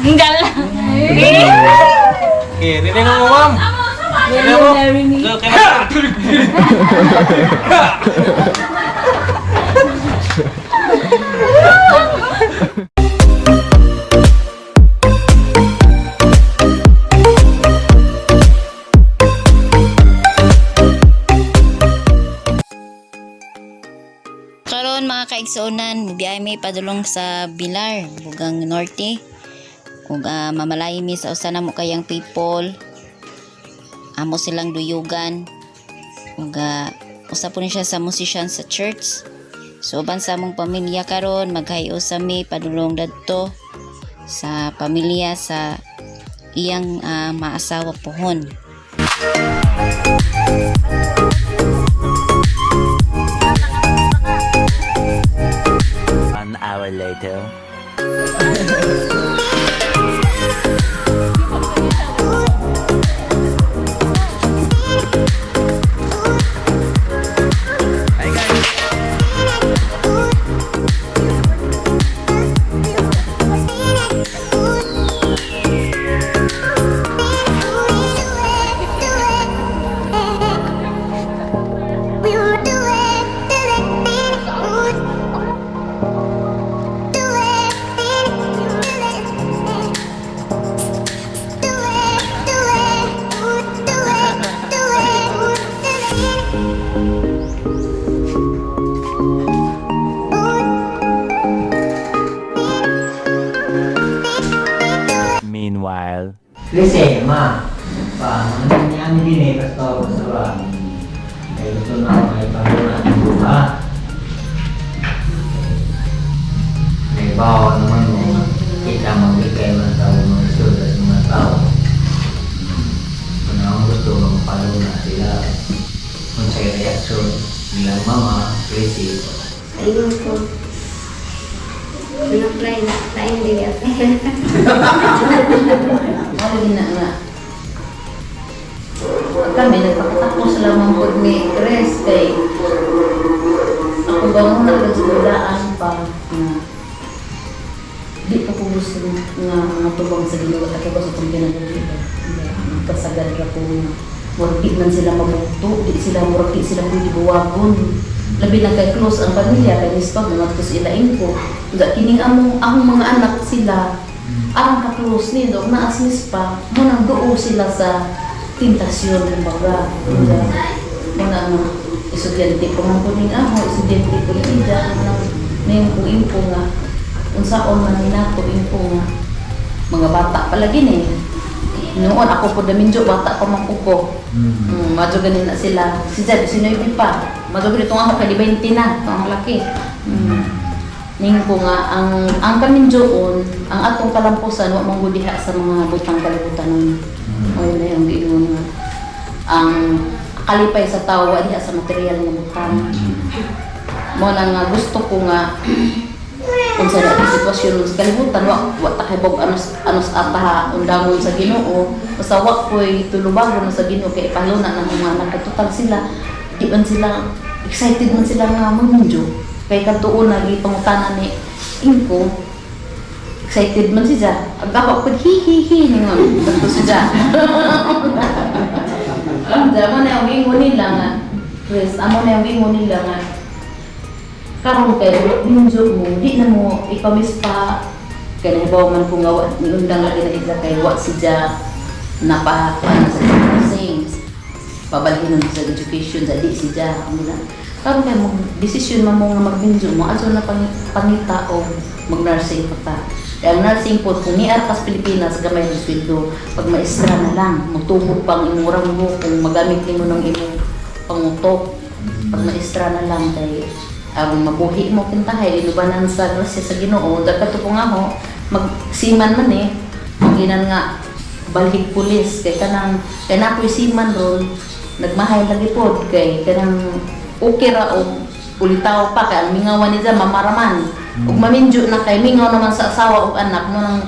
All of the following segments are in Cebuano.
Hinggal. Okay, ready na mo, ma'am? Ready na mo? Go, kaya na. Karon mga kaigsuonan, mibiyahe mi padulong sa Bilar, Bugang Norte. Ug mamalay mi sa usa namo kayang people. Amo silang duyugan. Ug usa po ni siya sa musician sa church. So uban sa among pamilya karon, maghayo sa mi padulong dadto sa pamilya sa iyang maasawa pohon. One hour later. Meanwhile. Listen, ma. Pa, ano niya ni basta basta ba? Ay gusto na ako may paguna ha. May bawa naman mo. Kita magbigay man sa mga istorya sa mga tao. Kung ang gusto, magpaluna sila. Kung sa reaksyon nila mama, Tracy. Ayun ko. Pin-apply na. Lain din apply. Ako din na nga. Kami, nagpakatapos lamang po ni Chris kay ako ba mo nagsulaan pa nga di pa ko gusto nga mga tubang sa Ginoo at ako ba sa itong ginagawa. Magkasagad ra ko nga murag di man sila mabuto, di sila murag di sila pwede buwagon. Labi na kay close ang pamilya, kay mispa, mga to sila ingko. Unya kining among akong mga anak sila, ang ka-close ni dok na as mispa, mo nang duo sila sa tentasyon kumbaga. Unya mo na nga estudyante ko man po ning ako, estudyante ko ni Ida, nang ning ko impo nga unsaon man ni nato impo nga mga bata palagi ni. Noon ako po daminjo bata pa man po ko. Madyo ganin na sila. Si Zed, 19 pa. Madyo ganito nga ako kay 20 na, ito ang laki. Ning ko nga ang kaminjoon, ang atong kalampusan wa man gud diha sa mga butang kalibutan nun. Oy na yung giingon nga. Ang kalipay sa tao wa diha sa material nga butang. Mo na nga gusto ko nga kung sa dating sitwasyon sa kalibutan wa wa ta kay bog anos anos ata undangon sa Ginoo, basta wa koy tulubagon sa Ginoo kay ipaluna na mga anak kay total sila di man sila excited man sila nga magminjo kay kadtuon na gipangutana ni Inko, excited man siya ag ako pud hi hi hi ningon kadto siya. Ang mo na yung ingon nila nga Chris, amo na yung ingon nila nga karon kay minjo mo di na mo ipamis pa kay nahibaw man ko nga wa ni undang lagi na isa kay wa siya napakuan sa nursing pabalhinon sa education sa di siya amo na karon kay mo desisyon man mo nga magminjo mo adto na pangita o mag-nursing pa ta. Kaya ang nursing po, kung niar ka sa Pilipinas, gamay ang sweldo. Pag maestra na lang, mutubog pang imong ranggo kung magamit nimo ng imong pangutok. Pag maestra na lang kay aron mabuhi mo kintahay ilubanan sa grasya sa Ginoo dapat po nga ho magsiman man eh ginan nga balhig pulis kay kanang kay nakoy siman ron nagmahay lagi pod kay kanang okay ra og ulitaw pa kay ang mingawan ni mamaraman ug maminjo na kay mingaw naman sa asawa ug anak mo nang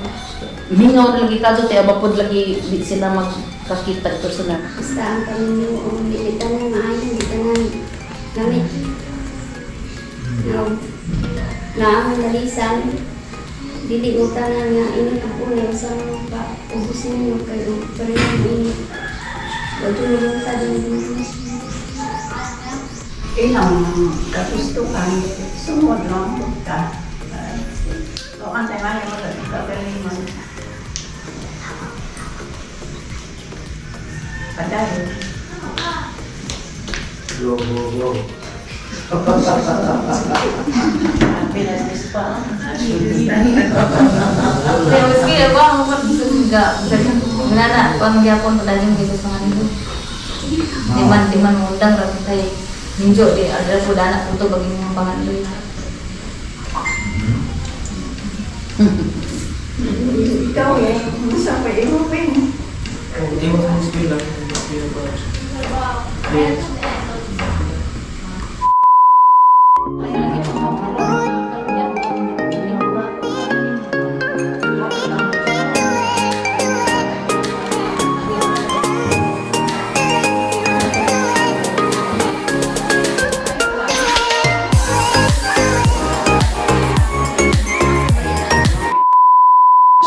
mingaw na lagi kadto kay abapod lagi di sila magkakita personal. Basta ang paminyo, hindi tanan maayo, hindi tanan gamit. Na, na ang dalisan. Dili mo tanan nga init ang ulay sa mga pa ubusin mo kayo pareho ang init. Wag mo ta din. Ilang kagustuhan, sumod lang po ka. O ang tayo mo kagalingon. Padayon. Go, go, go. Pinas pa. Pero sige, ako ang magsuga. Wala na, pangyapon pa tayo yung sa mga nito. Di man mundang ra kay ninjo di adra ko dana ko to baging mga pangandoy. Ikaw eh, sa pa ihupin. Hindi mo sa school lang. Yes.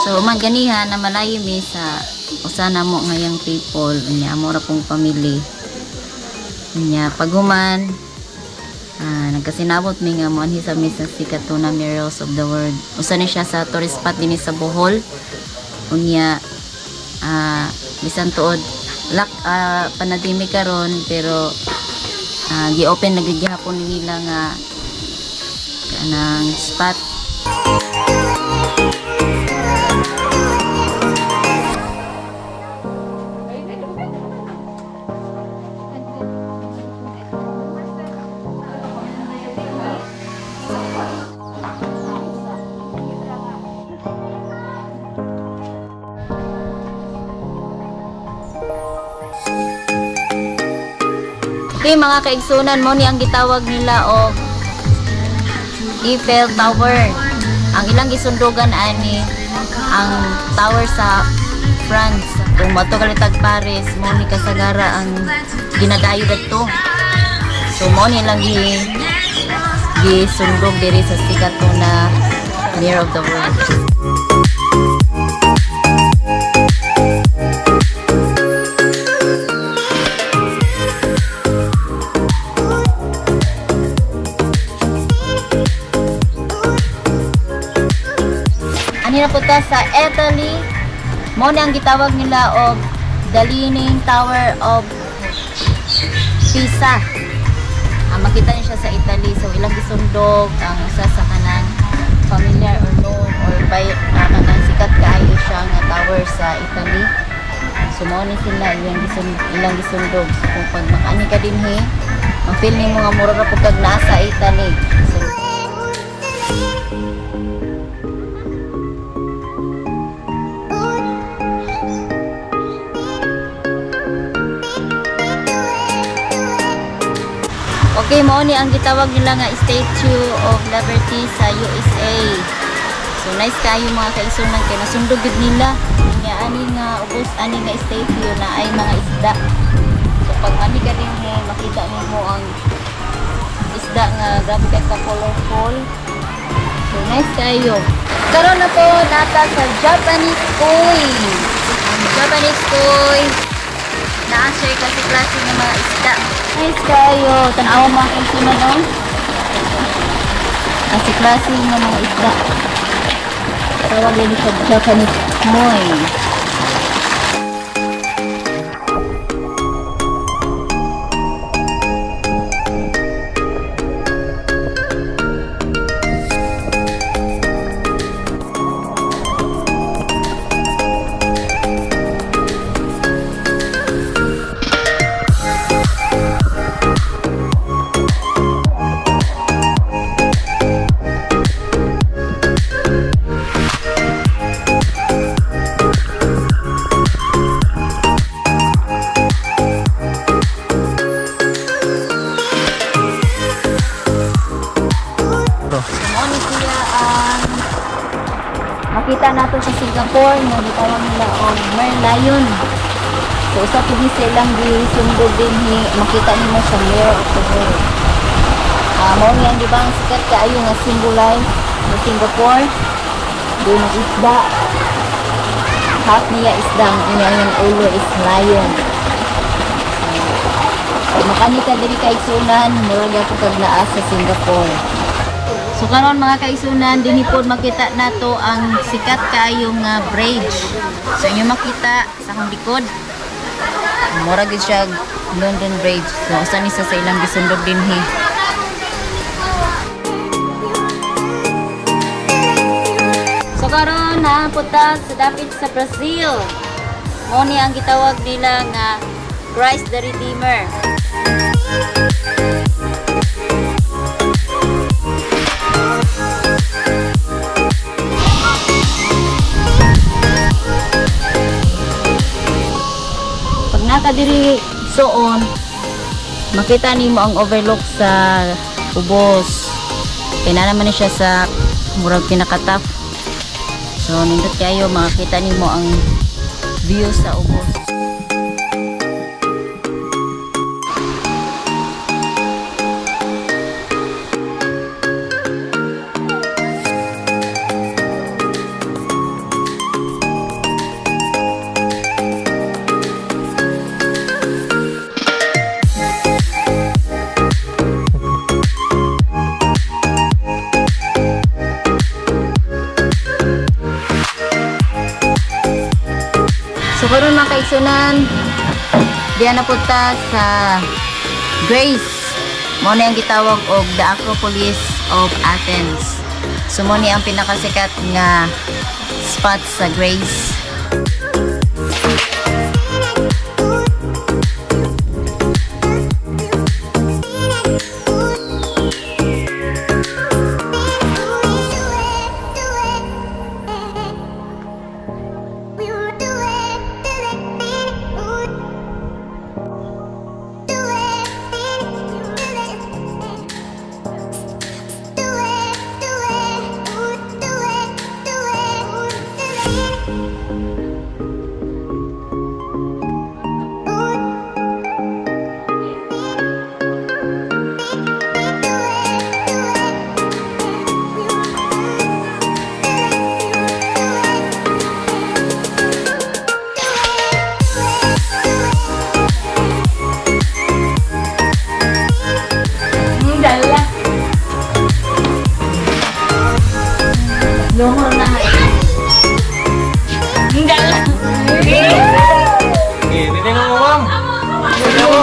So man ganiha na malayo mi sa usa na mo ngayang people unya amo ra pong family. Unya paghuman nagkasinabot mi nga moanhi sa mi sa Sikatuna Murals of the World. Usa ni siya sa tourist spot dinhi sa Bohol. Unya bisan tuod lock panadimi karon pero gi-open na gid gihapon nila nga kanang spot. Okay mga kaigsunan mo ni ang gitawag nila og Eiffel Tower. Ang ilang gisundugan ani ang tower sa France. Kung moadto ka litag Paris, mo ni kasagara ang ginadayo dadto. So mo ni lang gisundog diri sa sikat na Mirror of the World. Ani na po ta sa Italy. Mo ni ang gitawag nila og the Leaning Tower of Pisa. Makita niyo siya sa Italy. So ilang gisundog ang usa sa kanang familiar or known or by kanang sikat kaayo siya nga tower sa Italy. So mao ni sila ilang gisundog. So kung pag makaani ka dinhi, ma-feel nimo nga mura ra pud kag nasa Italy. So Okay, mao ni ang gitawag nila nga Statue of Liberty sa USA. So nice kayo mga kaisunan kay nasundog gid nila. Nya ani nga ubos ani nga statue na ay mga isda. So pag ani ka dinhi makita nimo ang isda nga grabe kay ka colorful. So nice kayo. Karon na po nata sa Japanese koi. Ang Japanese koi naa siya kasi klase ng mga isda. Nice kayo. Tanawa mga kaisunan, no? Kasi klase ng mga isda. Tawag din siya Japanese koi. Mao ni siya ang makita nato sa Singapore mo gitawag nila og Merlion. So usa pud ni silang gisundog dinhi makita nimo sa Mirror of the World. Mao ni ang di ba ang sikat kaayo nga symbolize sa Singapore. Dunong isda. Half niya isda, ang iyang ulo is lion. So, makani ka diri kaigsunan, murag ako kag naa sa Singapore. So karon, mga kaigsunan, dinhi pod makita nato ang sikat kaayo nga bridge. So inyo makita sa akong likod. Mura gid siya London Bridge. So usa ni sa ilang gisundog dinhi. So karon naa ta sa dapit sa Brazil. Mao ni ang gitawag nila nga Christ the Redeemer. Pag nakadiri soon, makita nimo ang overlook sa ubos. Kaya na naman ni siya sa murag pinakatap. So nindot kayo makita nimo ang view sa ubos. So karon, mga kaigsunan, diyan na po ta sa Greece. Mao ni ang gitawag og the Acropolis of Athens. So mao ni ang pinakasikat nga spot sa Greece. Dala. Lungo na. Dala. Okay, titignan mo, ma'am. Tignan mo.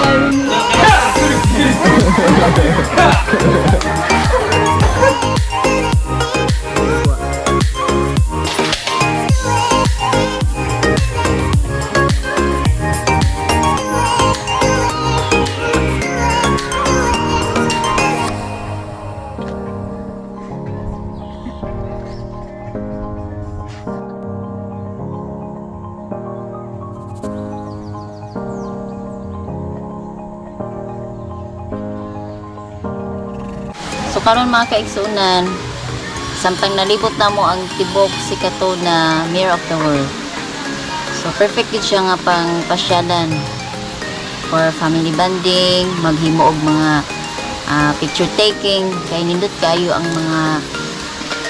So karon, mga kaigsunan, samtang nalibot na mo ang tibok sikato na Mirror of the World. So perfect gid siya nga pang pasyalan for family bonding, maghimo og mga picture taking kay nindot kayo ang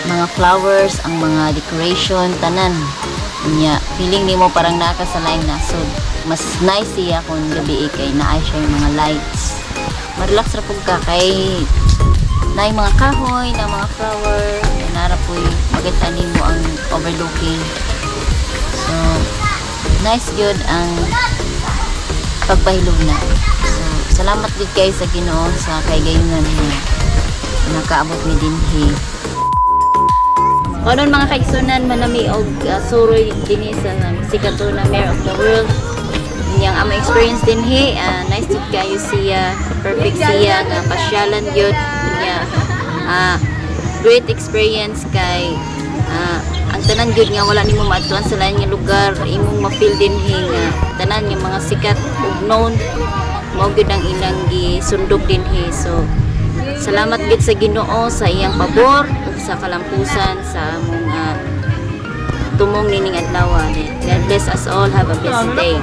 mga flowers, ang mga decoration, tanan. Unya, feeling nimo parang naa ka sa laing nasod. Mas nice siya kung gabi kay naay siya yung mga lights. Ma-relax ra pud ka kay na yung mga kahoy, na mga flower, nara po makita nimo ang overlooking. So, nice gyud ang pagpahiluna. So, salamat gud kay sa Ginoo sa kaygayunan nga nakaabot mi dinhi. Karon, mga kaigsunan, manami og suroy dinhi sa sikato na Mayor of the World. Niyang among experience dinhi, nice jud kayo siya, perfect siya nga pasyalan gyud niya. Great experience kay ang tanan gyud nga wala nimo maadtuan sa lain nga lugar, imong ma-feel dinhi nga tanan nga mga sikat ug known mao gyud ang ilang gisundog dinhi. So salamat gid sa Ginoo sa iyang pabor ug sa kalampusan sa among tumong nining adlaw. God bless us all. Have a blessed day.